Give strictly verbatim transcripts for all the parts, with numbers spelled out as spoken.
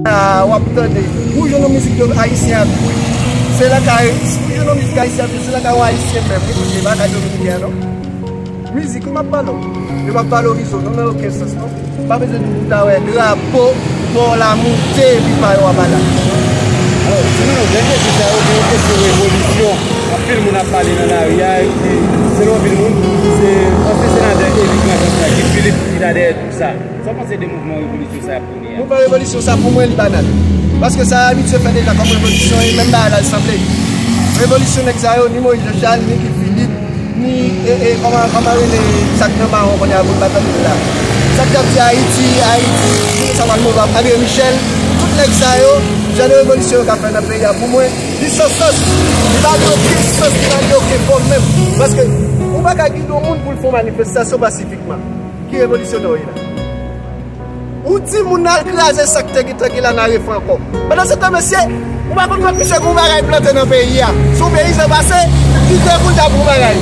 A, w ap tande. Ou jwenn yon mizik de ayisyen ap jwe. Se lakay, ou jwenn yon mizik ayisyen ap jwe, se lakay yon ayisyen menm. Li koute, pa lakay dominiken an, non. Mizik, wi, m ap pale w. Yo p ap valorize w, non, nan okenn sans, non. Pa bezwen di pou ta wè drapo bò w la moute, epi pa yo ap ala. Alò, si nou nan dènye jou sa yo, gen yon kesyon revolisyon. Anpil moun ap pale nan lari a, epi selon anpil moun, se ansyen senatè Eric Lagrange la, Guy Philippe, ki ta dèyè tou sa. Sa w panse de mouvman revolisyon sa y ap Mouvman revolisyon sa pou mwen li banal. Paske sa abitye fè deja kòm revolisyon e menm bagay la l sanble. Revolisyon nèg sa yo, ni Moïse Jean Charles, ni Guy Philippe, ni, e, e, kòman, kòman rele sa k nan mawon kounye a pou l pa tande l la. Sa k t ap di Ayiti, Ayiti, sa pral move ap André Michel, tout nèg sa yo, jan de revolisyon yo ka fè nan peyi a pou mwen, li san sans. Li pa gen okenn sans, li pa gen okenn fòm menm. Paske ou pa ka gide yon moun pou l fè yon manifestasyon pasifikman. Ki revolisyonè w ye la? Ou di moun al kraze sa k te gentan gen la nan refren ankò. Pandan se tan, mesye, ou pa konn kòt misye gen yon bagay plante nan peyi a. Si yon peyizan pase, li te pou l ta pou yon bagay.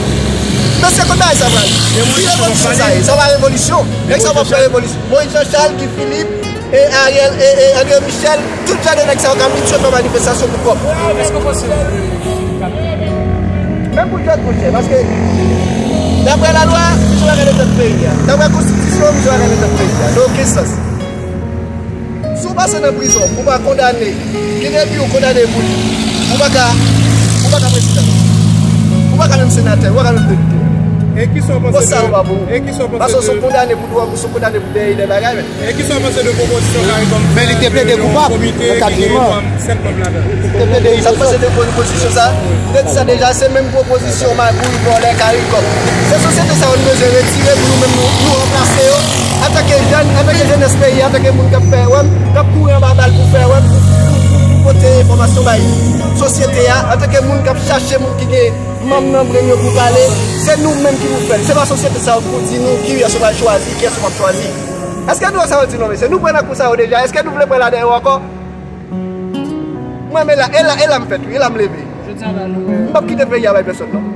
Mesye, kote bagay sa pral? Ki revolisyon sa ye? Sa pa revolisyon. Nèg sa pa fè revolisyon. Moïse Jean Charles, Guy Philippe, e Ariel, e, e André Michel, tout jan de nèg sa yo k abitye fè manifestasyon pou kòb. Èske w panse Menm pou jwèt, monchè, paske daprè lalwa, misye pa ka detann peyi a. Daprè konstitisyon, misye pa ka detann peyi a. Nan okenn sans. Si w pase nan prizon, ou pa kondane, gen de bi w kondane pou li, ou pa ka, ou pa ka prezidan. Ou pa ka menm senatè, ou pa ka menm depite. E kisa w panse de, e kisa w panse de, paske w se kondane pou dwòg, ou se kondane pou dèyè de bagay, men. E kisa w panse de pwopozisyon Caricom fè de yon komite ki gen sèt manm ladan l? Sa w panse de pwopozisyon sa? M te di sa deja, se menm pwopozisyon magouy, vòlè, Caricom. Se sosyete sa yo nou bezwen retire pou nou menm nou, nou ranplase yo. Antanke jèn, antanke jenès peyi, antanke moun k ap fè wèm, k ap kouri anba bal pou fè wèm, pou, pou, pou, pou pote enfòmasyon bay sosyete a, antanke moun k ap chache moun ki gen manm nan brenn yo pou pale, se nou menm ki pou fè l. Se pa sosyete sa yo k pou di nou kiyès yo pral chwazi, kiyès yo p ap chwazi. Èske nou wè sa yo di non, mesye? Nou pran nan kou sa yo deja. Èske nou vle pran ladan yo ankò? Mwen, men la, e la, e la m fèt, wi, e la m leve. M p ap kite peyi a bay pèsonn, non.